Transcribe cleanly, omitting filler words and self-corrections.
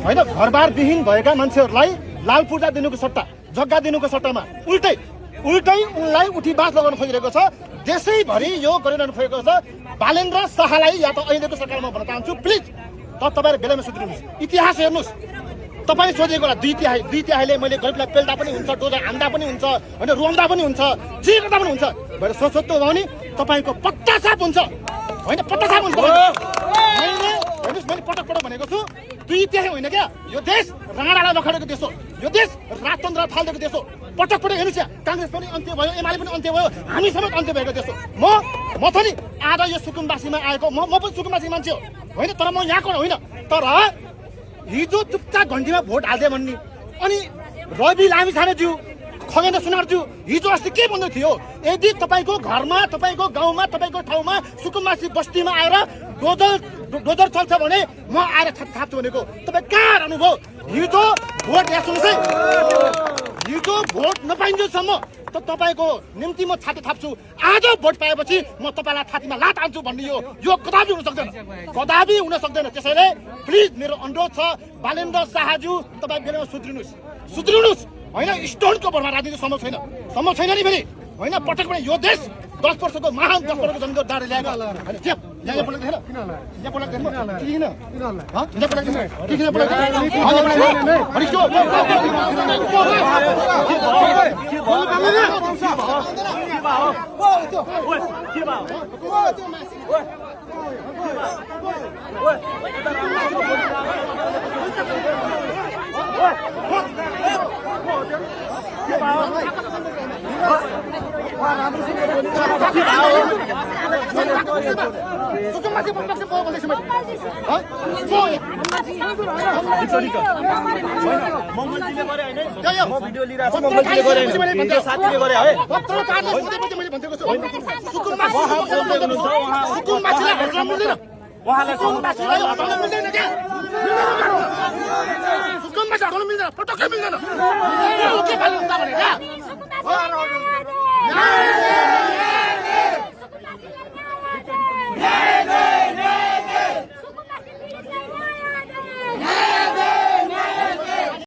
होइन घरबारविहीन भएका मान्छेहरूलाई लाल पूर्जा दिनुको सट्टा जग्गा दिनुको सट्टामा उल्टै उनलाई उठीबास लगाउन खोजिरहेको छ। देशैभरि यो गरिरहनु खोजेको छ। बालेन्द्र शाहलाई या त अहिलेको सरकारमा भन्न चाहन्छु, प्लिज तपाईँहरू बेलामा सुध्रिनुहोस्, इतिहास हेर्नुहोस्। तपाईँ सोधेको होला दुई तिहाईले मैले गरिबलाई पेल्दा पनि हुन्छ, डोजर हान्दा पनि हुन्छ, होइन रुवाउँदा पनि हुन्छ, जे गर्दा पनि हुन्छ भनेर सोध्नु भयो भने तपाईँको पट्टासाप हुन्छ, होइन पट्टासाप हुन्छ। मैले पटक भनेको छु, दुई तिहाई होइन क्या, यो देश राणालाई रखाडेको देश हो, यो देश राजतन्त्र थालिदिएको देश हो। पटक हेर्नुहोस् यहाँ, काङ्ग्रेस पनि अन्त्य भयो, एमाले पनि अन्त्य भयो, हामी समेत अन्त्य भएको देश हो। म त नि आज यो सुकुम्बासीमा आएको म पनि सुकुम्बासी मान्छे हो, होइन तर म यहाँको होइन। तर हिजो चुपचाप घन्टीमा भोट हाल्दै भन्ने अनि रवि लामिछानेज्यू खगेन्द्र सुनारज्यू हिजो अस्ति के भन्दै थियो, यदि तपाईँको घरमा तपाईँको गाउँमा तपाईँको ठाउँमा सुकुम्बासी बस्तीमा आएर डोजर चल्छ भने म आएर थाप्छु भनेको तपाईँ कहाँ रहनुभयो? हिजो भोट यहाँ सुन्नुहोस् है, हिजो भोट नपाइन्जेलसम्म त तपाईँको निम्ति म छाती थाप्छु, आज भोट पाएपछि म तपाईँलाई छातीमा लात हाल्छु भन्ने यो कदापि हुन सक्दैन, कदापि हुन सक्दैन। त्यसैले प्लिज मेरो अनुरोध छ, बालेन्द्र शाहज्यू तपाईँ बेलामा सुध्रिनुहोस्, होइन स्टोनको भरमा राजनीति सम्भव छैन नि फेरि, होइन पटक पनि यो देश 10 वर्षको महान 10 वर्षको जन्मको डाँडे ल्याएको होइन। यहाँ पटक देखेन, यहाँ पटक देख्नु किन यहाँ पटक देख्नु किन पटक सुकुम्बासी बोल्दैछु मङ्गलजीले गरे हैन, म भिडियो लिइराछु, मङ्गलजीले गरे हैन, त्यो साथीले गरे है। पत्रकारले सोधेपछि मैले भनेको छु सुकुम्बासीलाई हटाउन मिल्दैन, उहाँलाई सुकुम्बासीलाई हटाउन मिल्दैन क्या, सुकुम्बासी हटाउन मिल्दैन, पटक्कै मिल्दैन। के भन्नुहुन्छ भने क्या